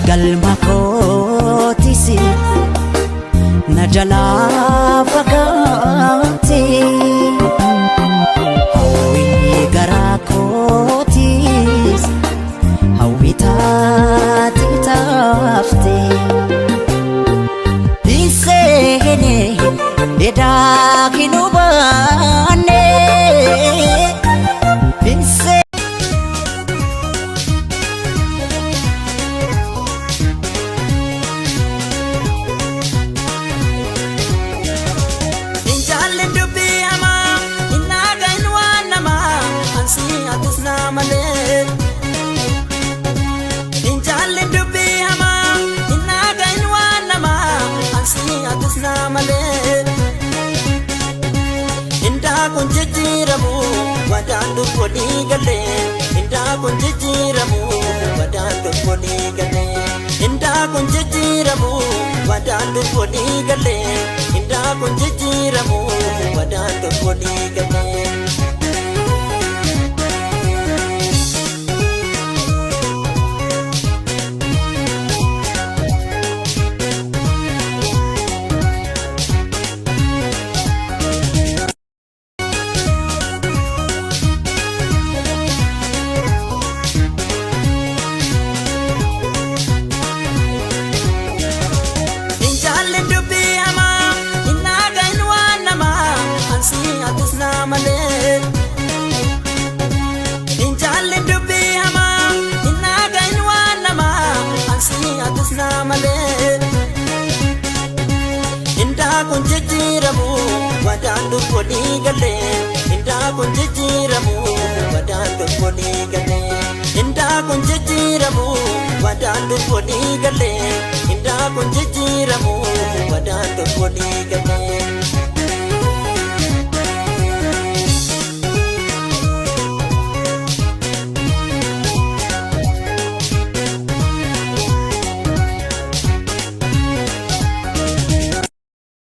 Galma kootis na jalaa fagaate. Hawwii garaa kootis hawwii taate taafte. Hin seene edaa hin hubanne. Hin Injaalli dubbii hamaa hin dhagahin waan namaa ansii atis naa malee. Injaalli dubbii hamaa hin dhagahin waan namaa ansii atis naa malee. Indaa kun jijjiiramu wadaan dur walii galee. Indaa kun jijjiiramu wadaan dur walii galee. Indaa kun jijjiiramu wadaan dur walii galee. Indaa kun jijjiiramu wadaan dur walii galee. Injaalli dubbii hamaa hin dhagahin waan namaa ansii atis naa malee. Injaalli dubbii hamaa hin dhagahin waan namaa ansii atis naa malee. Indaa kun jijjiiramu wadaan dur walii galee. Indaa kun jijjiiramu wadaan dur walii galee. Indaa kun jijjiiramu wadaan dur walii galee. Indaa kun.